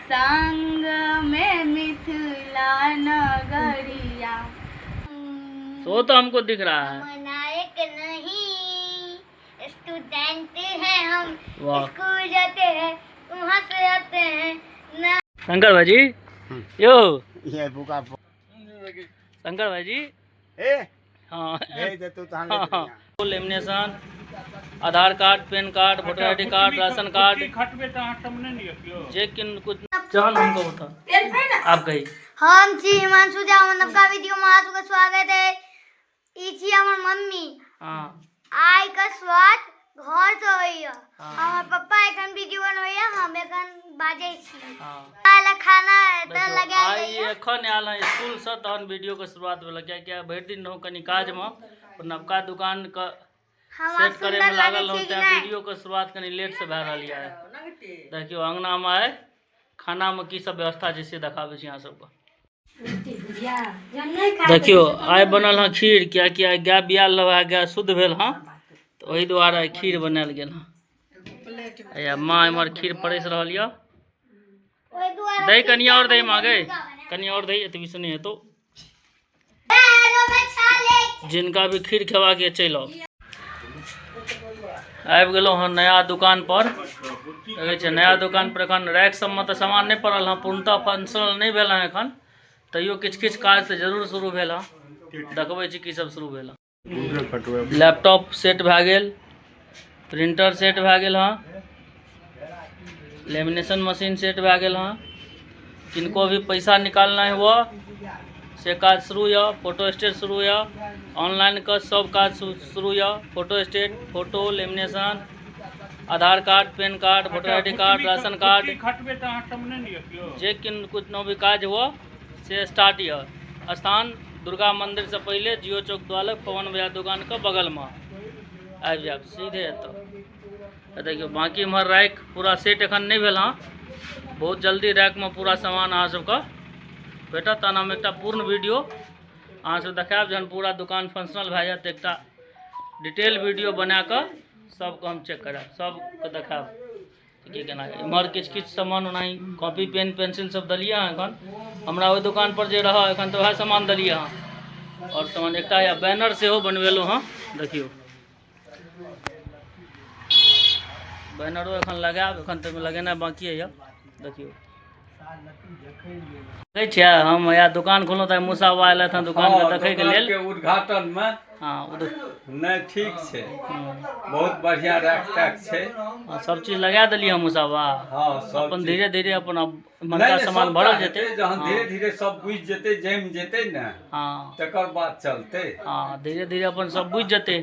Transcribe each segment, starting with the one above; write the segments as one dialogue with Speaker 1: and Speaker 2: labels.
Speaker 1: संग में मिथिला नगरिया।
Speaker 2: सो तो हमको दिख रहा है।
Speaker 3: नायक नहीं, स्टूडेंट हैं हम।
Speaker 2: वाह।
Speaker 3: स्कूल जाते हैं, वहाँ से आते हैं ना।
Speaker 2: शंकर भाईजी यो।
Speaker 4: ये बुका।
Speaker 2: शंकर भाईजी।
Speaker 4: ए।
Speaker 2: हाँ।
Speaker 4: भेज दे तू तहन।
Speaker 2: हाँ, lamination, Aadhaar card, PAN card, voter ID card, ration card, जे किन कुछ चल हमको बता आप कही।
Speaker 3: हम छी हिमांशु झा, हमर नवका वीडियो में अहाँ सबके स्वागत है। ई छी हमर मम्मी। आइ के स्वाद घर से होइया। हमर पप्पा एखन वीडियो बनबैया, हम एखन बाजै छी। खाना खाना एतऽ
Speaker 2: देखियौ,
Speaker 3: लगायल
Speaker 2: आइ
Speaker 3: जाइया।
Speaker 2: एखन आयल हँ स्कूलसँ, तहन वीडियोके शुरुआत भेल, कियाकि आइ भरि दिन रहौं कनि काजमे, नवका दुकानके
Speaker 3: हम
Speaker 2: सेट
Speaker 3: आब
Speaker 2: करैमे
Speaker 3: सुन्दर लागै
Speaker 2: लागल रहौं,
Speaker 3: छियै कि
Speaker 2: तेँ
Speaker 3: नहि?
Speaker 2: वीडियोके शुरुआत कनि लेटसँ भए रहल यऽ। देखियौ, अङ्गनामे आइ खानामे की सब व्यवस्था छै से देखाबै छी अहाँ सबके। देखियौ, आइ बनल हँ खीर, कियाकि आइ गाय बियाल रहै, गाय शुद्ध भेल हँ, तऽ ओहि दुआरे आइ खीर बनायल गेल हँ। हैया माँ एम्हर खीर परसि रहल यऽ।
Speaker 3: ओहि दुआरे
Speaker 2: दही कनि आओर दही मांगे, कनि आओर दही, एतबी से नहि हेतौ। जिनका भी खीर खेबाक यऽ चलि आउ। आबि गेलहुँ हँ नया दुकान पर। देखै छियै, नया दुकान पर एखन रैक सबमे तऽ सामान नहि पड़ल हँ, पूर्णतः फंक्शनल नहि भेल हँ एखन, तैयो किछु किछु काज तऽ जरूर शुरू भेल हँ। देखबै छी की सब शुरू भेल हँ। लैपटॉप सेट भए गेल, प्रिंटर सेट भए गेल हँ, लेमिनेशन मशीन सेट भए गेल हँ। किनको भी पैसा निकालना हुआ से काज शुरू यऽ, फोटो स्टेट शुरू यऽ, ऑनलाइनके सब काज शुरू यऽ। Photo state, photo lamination, Aadhaar card, PAN card, voter ID card, ration card, जे किन कुछ भी काज हुआ से स्टार्ट यऽ। स्थान दुर्गा मंदिर से पहिले जियो चौक द्वार पवन भैया दुकानके बगलमे आबि जायब सीधे एतऽ। देखियौ, बाँकी एम्हर रैक पूरा सेट एखन नहि भेल हँ। बहुत जल्दी रैकमे पूरा सामान अहाँ सबके भेटत। तहन हम एकटा पूर्ण वीडियो अहाँ सब देखायब। जहन पूरा दुकान फंक्शनल भए जायत, एकटा डिटेल वीडियो बना कऽ सबके हम चेक करायब, सबके देखायब की केना। एम्हर किछु किछु सामान ओनाही कॉपी, पेन, पेंसिल सब देलियै हँ। एखन हमरा ओहि दुकान पर जे रहऽ, एखन तऽ वएह सामान देलियै हँ। आओर सामान एकटा या बैनर सेहो बनबेलहुँ हँ। देखियौ, बैनरो एखन लगायब, एखन तऽ लगेनाइ बाँकी यऽ। देखियौ, देखै छियै, हम या दुकान खोलहुँ तऽ मूसा बाबा अयलथि हँ दुकानके देखैके लेल।
Speaker 5: के उद्घाटन मे।
Speaker 2: हँ।
Speaker 5: नहि, ठीक छै, बहुत बढ़िया रैक तैक छै।
Speaker 2: हँ, सब चीज लगा देलियै हम मूसा बाबा।
Speaker 5: हँ, सब
Speaker 2: अपन
Speaker 5: चीज।
Speaker 2: धीरे धीरे अपन
Speaker 5: नहि,
Speaker 2: इम्हरका
Speaker 5: नहि,
Speaker 2: सामान
Speaker 5: सबटा
Speaker 2: भरल
Speaker 5: हेतै।
Speaker 2: जेतै।
Speaker 5: जहन धीरे धीरे सब बुझि जेतै, जमि जेतै ने, तकर बाद चलतै।
Speaker 2: हँ, धीरे धीरे अपन सब बुझि जेतै।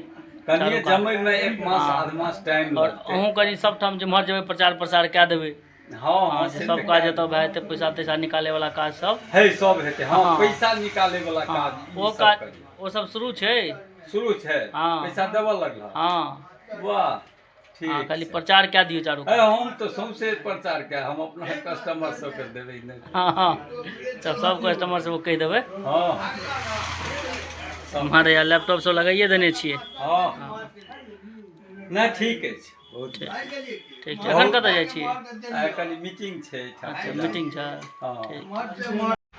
Speaker 5: कनिये
Speaker 2: चारू कात।
Speaker 5: जमै मे एक मास, आध मास टाइम
Speaker 2: आओर
Speaker 5: लगतै।
Speaker 2: अहूँ कनि सबठाम जेम्हर जेबै, प्रचार प्रसार कए देबै।
Speaker 5: हँ,
Speaker 2: जे
Speaker 5: से
Speaker 2: सब
Speaker 5: तऽ
Speaker 2: काज
Speaker 5: कए
Speaker 2: एतऽ भए जेतै, पैसा तैसा निकालै वाला काज सब।
Speaker 5: है, सब हेतै, हँ। पैसा निकालै वाला काज ई
Speaker 2: ओ
Speaker 5: सब
Speaker 2: काज
Speaker 5: करियौ।
Speaker 2: ओ सब शुरू छै।
Speaker 5: शुरू छै?
Speaker 2: हँ।
Speaker 5: पैसा देबऽ लगल?
Speaker 2: हँ।
Speaker 5: वाह, ठीक
Speaker 2: खाली
Speaker 5: छै।
Speaker 2: प्रचार कए दियौ चारू
Speaker 5: है
Speaker 2: कात।
Speaker 5: हम तऽ सौंसे प्रचार कए हम अपना कस्टमर सबके देबै नहि।
Speaker 2: हँ, सब सब कस्टमर सबके कहि देबै। एम्हर या लैपटॉप सब लगाइए देने छियै।
Speaker 5: हँ, नहि, ठीक अछि, बहुत
Speaker 2: ठीक ठीक छै। एखन कतऽ जाइ छियै?
Speaker 5: आइ कनि मीटिंग छै एहिठाम।
Speaker 2: अच्छा, मीटिंग छै।
Speaker 5: हँ।
Speaker 2: ठीक।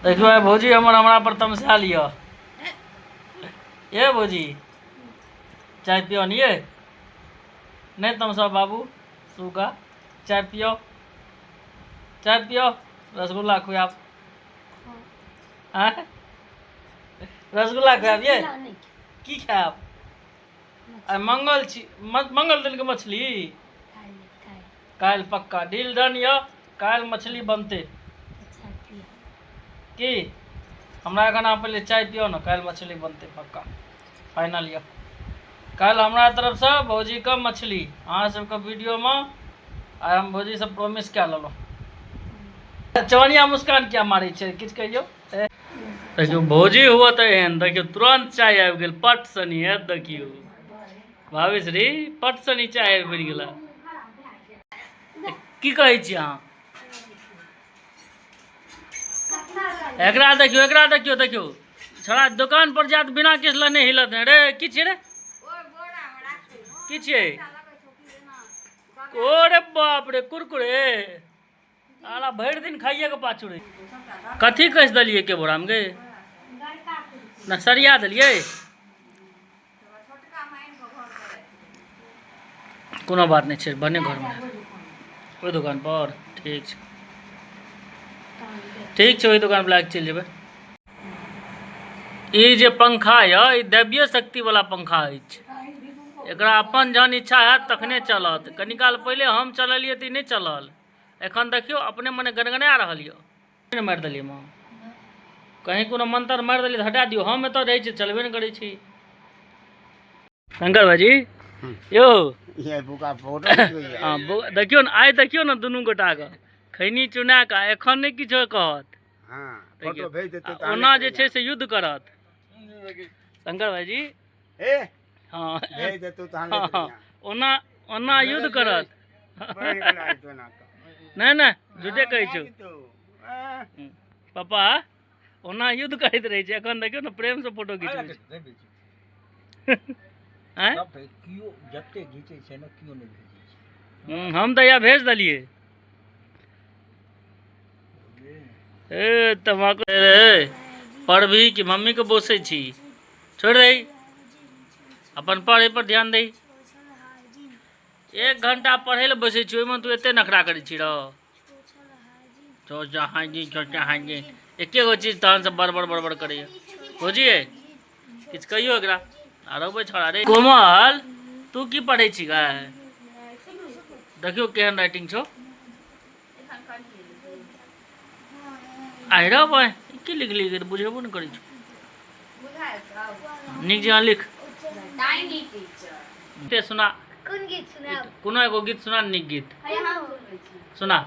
Speaker 2: देखियौ, आइ भौजी हमर हमरा पर तमसायल यऽ। ए भौजी, चाय पियो ने ये। नहि तमसाउ बाबू सुगा, चाय पियो, चाय पियो, रसगुल्ला खुआब। आँय, रसगुल्ला खुआब ये। की खायब? आइ मंगल छी, मंगल दिन के मछली काल्हि पक्का डील डन यऽ। काल्हि मछली बनतै की? हमरा एखन अहाँ पहिले चाय पियौ ने, काल्हि मछली बनतै, पक्का फाइनल यऽ। काल्हि हमरा तरफसँ भौजीके मछली अहाँ सबके वीडियोमे। आइ हम भौजीसँ प्रोमिस कए लेलहुँ। चवनिया मुस्कान किया मारै छै? किछु कहियौ। देखियौ, भौजी हुआ तऽ एहन। देखियौ, तुरन्त चाय आबि गेल पट सनी। हैत, देखियौ भावेश्री, पट सनी चाय आबि गेला। की कहै छी अहाँ एकरा? देखियौ, एकरा देखियौ, देखियौ, छोड़ा दोकान पर जात बिना किछु लऽ नहि हिलत रे। की छियै रे? की छियै? ओ रे बाप रे, कुरकुरे। साला भरि दिन खाइए के पाछू रही। कथी कसि देलियै के बोरामे गे? ना सरिया देलियै। कोनो बात नहि छै, भने घरमे ओहि दोकान पर। ठीक छै, ठीक छै, ओहि दोकान पर लए कऽ चलि जेबै। ई जे पंखा यऽ, ई दैवीय शक्ति वाला पंखा अछि। एकरा अपन जहन इच्छा हैत तखने चलत। कनी काल पहिले हम चलेलियै तऽ ई नहि चलल। एखन देखियौ अपने मने गनगना रहल यऽ। मारि देलियै माँ, कहीं कोनो मंत्र मारि देलियै तऽ हटा दियौ। हम एतऽ रहै छी, चलबे नहि करै छी। शंकर भाईजी यौ,
Speaker 4: ये बुका फोटो खिचबैया।
Speaker 2: हँ, देखियौ ने, आइ देखियौ ने दुनू गोटाके खैनी चुना कऽ एखन नहि किछो कहत।
Speaker 4: हाँ, फोटो भेज देतै।
Speaker 2: आ ओना जे छै से युद्ध करत शंकर भाईजी।
Speaker 4: ए
Speaker 2: हँ,
Speaker 4: भेज देतौ तहन।
Speaker 2: हँ, हँ, ओना ओना युद्ध करत।
Speaker 4: नहीं।
Speaker 2: नहि नहि, झूठे कहै छौ पापा। ओना युद्ध करैत रहै छै, एखन देखियौ ने प्रेमसँ फोटो घिचबै छै। आँय?
Speaker 6: केओ जते घीचै छै ने, केओ नहि भेजै छै।
Speaker 2: हम तऽ इएह भेज देलियै। ए तमाकू रे, पढ़बही कि मम्मीके बोसै छी? छोड़ि दही, अपन पढ़ै पर ध्यान दही। एक घंटा पढ़ै लए बैसै छी, ओहिमे तू एते नखरा करै छी रौ। चौचा हाँ जी, चौचा हाँ जी, एके गो चीज तहन से बड़बड़ बड़बड़ करैया। बुझियै, किछु कहियौ एकरा। आ रौबै छौड़ा रे। कोमल, तू की पढ़ै छी गै? देखियौ केहन राइटिंग छौ। आइ रौ बहिं, की लिखली गे? बुझेबो नहि करै छौ। नीक जकाँ लिख।
Speaker 1: Tiny teacher.
Speaker 2: ते सुना।
Speaker 3: कोन गीत सुनाब?
Speaker 2: कोनो एगो गीत सुना, नीक गीत सुना।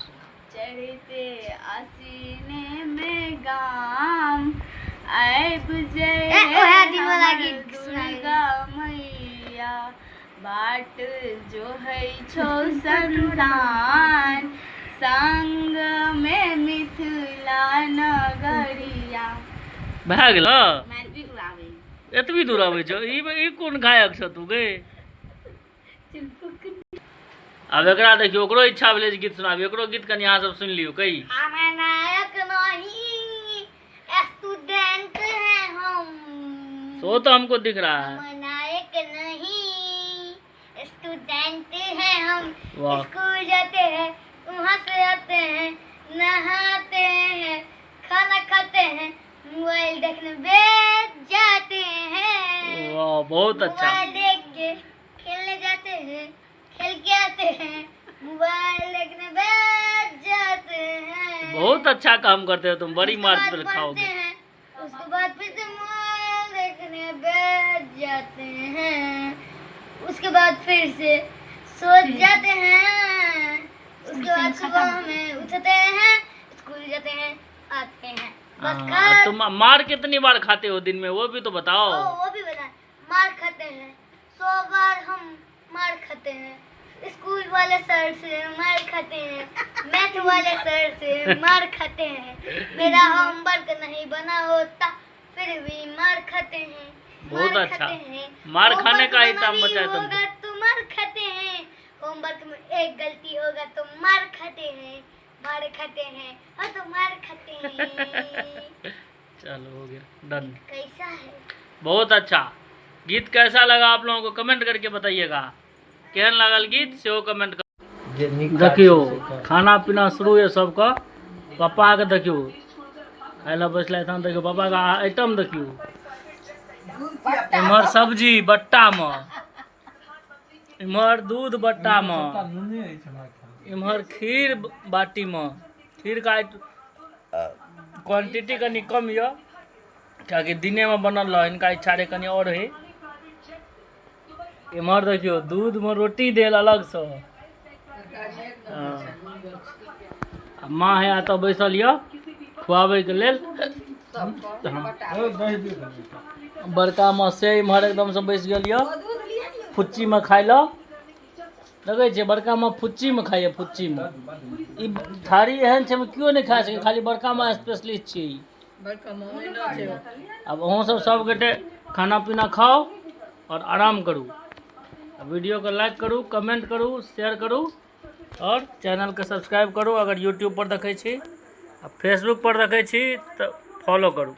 Speaker 1: चढ़ते आसीने में गाम आबि जय।
Speaker 3: ए, ओएह दिन वाला गीत सुनाइ।
Speaker 1: दुर्गा मैया बाट जोहै छौ संतान, संग में मिथिला नगरिया।
Speaker 2: भए गेल।
Speaker 1: मैथिली उड़ाबै।
Speaker 2: एतबी दूर अबै छौ। ई ई कोन गायक छौ तू गे? आब एकरा देखियौ, ओकरो इच्छा भेलै जे गीत सुनाबी। एकरो गीत कनि अहाँ सब सुनि लियौ। कही।
Speaker 3: हम नायक नहीं, स्टूडेंट हैं हम।
Speaker 2: सो तो हमको दिख रहा है।
Speaker 3: हम नायक नहीं, स्टूडेंट हैं हम।
Speaker 2: वाह।
Speaker 3: स्कूल जाते हैं, वहाँ से आते हैं, नहाते हैं, खाना खाते हैं, मोबाइल देखने बैठ जाते हैं।
Speaker 2: वाह, बहुत अच्छा।
Speaker 3: मोबाइल देख के खेलने जाते हैं, खेल के आते हैं, मोबाइल देखने बैठ जाते हैं।
Speaker 2: बहुत अच्छा काम करते हो तुम, बड़ी
Speaker 3: उसके
Speaker 2: मार
Speaker 3: बाद
Speaker 2: पर
Speaker 3: पढ़ते
Speaker 2: खाओगे।
Speaker 3: हैं, उसके बाद फिर से मोबाइल देखने बैठ जाते हैं, उसके बाद फिर से सो जाते हैं, उसके बाद सुबह में उठते हैं, स्कूल जाते हैं, आते हैं, बस।
Speaker 2: हाँ,
Speaker 3: खा
Speaker 2: तुम मार कितनी बार खाते हो दिन में, वो भी तो बताओ।
Speaker 3: ओ, वो भी बताए। मार खाते हैं, 100 बार हम मार खाते हैं। स्कूल वाले सर से मार खाते हैं, मैथ वाले सर से मार खाते हैं, मेरा होमवर्क नहीं बना होता फिर भी मार खाते हैं।
Speaker 2: बहुत
Speaker 3: मार
Speaker 2: अच्छा।
Speaker 3: खाते हैं।
Speaker 2: मार खाने
Speaker 3: होमवर्क
Speaker 2: का ही
Speaker 3: बना
Speaker 2: काम
Speaker 3: भी
Speaker 2: बचा है तुमको।
Speaker 3: होगा तो मार खाते हैं, होमवर्क में एक गलती होगा तो मार खाते हैं, मार खाते हैं, हाँ तो मार खाते हैं।
Speaker 2: चलो, हो गया, डन।
Speaker 3: कैसा है?
Speaker 2: बहुत अच्छा। गीत कैसा लगा आप लोगों को, कमेंट करके बताइएगा। केहन लागल गीत सेहो कमेंट कर।
Speaker 6: जे नीक काज
Speaker 2: देखियौ,
Speaker 6: छै से कर।
Speaker 2: खाना पीना शुरू यऽ सबके। पप्पाके देखियौ, खाय लए बैसलै तहन देखियौ पप्पाके आइटम। देखियौ, इम्हर सब्जी बट्टामे, इम्हर दूध बट्टामे,
Speaker 6: सबटा नूने अछि हमरा ख्याल।
Speaker 2: इम्हर खीर बाटीमे। खीरके क्वांटिटी कनि कम यऽ, कियाकि दिनेमे बनल रहै, हिनका इच्छा रहै कनि आओर होइ। इम्हर देखियौ, दूधमे रोटी देल अलगसँ। हँ। आ माँ है एतऽ बैसल यऽ खुआबैके लेल। हँ।
Speaker 6: ओ, दही दियौ कनि।
Speaker 2: बड़का माँ से इम्हर एकदमसँ बैस गेल यऽ फुच्चीमे खाय लए। देखै छियै, बड़का माँ फुच्चीमे खाइए, फुच्चीमे। ई थारी एहन छै, एहिमे केओ नहि खा सकै, खाली बड़का माँ स्पेशलिस्ट छियै ई। आब अहूँ सब सब गोटे खाना पीना खाउ आओर आराम करू। आ वीडियोके लाइक करू, कमेंट करू, शेयर करू। आओर चैनलके सब्सक्राइब करू अगर यूट्यूबपर देखै छी, आ फेसबुकपर देखै छी तऽ फॉलो करू।